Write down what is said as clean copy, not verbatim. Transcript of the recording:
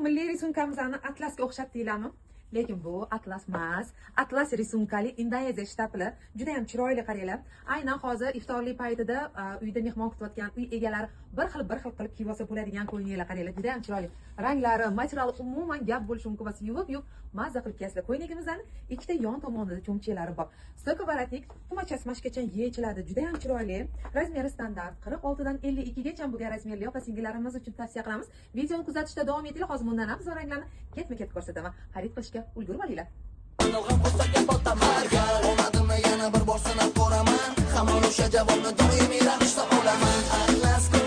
Milliy рисунка mizni atlasga o'xshatdinglarmi? Lekin bu atlas emas. Atlas рисунка li Indoneziya shtapli. Juda ham chiroyli, qaranglar. Aynan hozir iftorlik paytida uyda mehmon kutayotgan uy egalari bir xil bir xil qilib kiyib olsa bo'ladigan ko'ylaklar, qaranglar, juda ham chiroyli. Ranglari, materiali, umuman gap bo'lishi mumkin emas. Yuvib, yuvib mazza qilib kiyasizlar. Ko'ylagimizdan ikkita yon tomonida cho'mchaklari bor. Стойка воротник, tumachasi mashgacha yechiladi. Juda ham chiroyli. Размер i standart 46 dan 52 gacha bo'lgan размер li opa singillarimiz uchun tavsiya qilamiz. Videoni kuzatishda davom etinglar. Hozir bundan ham zo'r ranglarni ketma-ket ko'rsataman. Xarid qilishga ulgurib olinglar. Yolg'on bo'lsa gap otaman. Omadimni yana bir bor sinab ko'raman. Hamon o'sha javobni doimiy ravishda olaman. Atlas.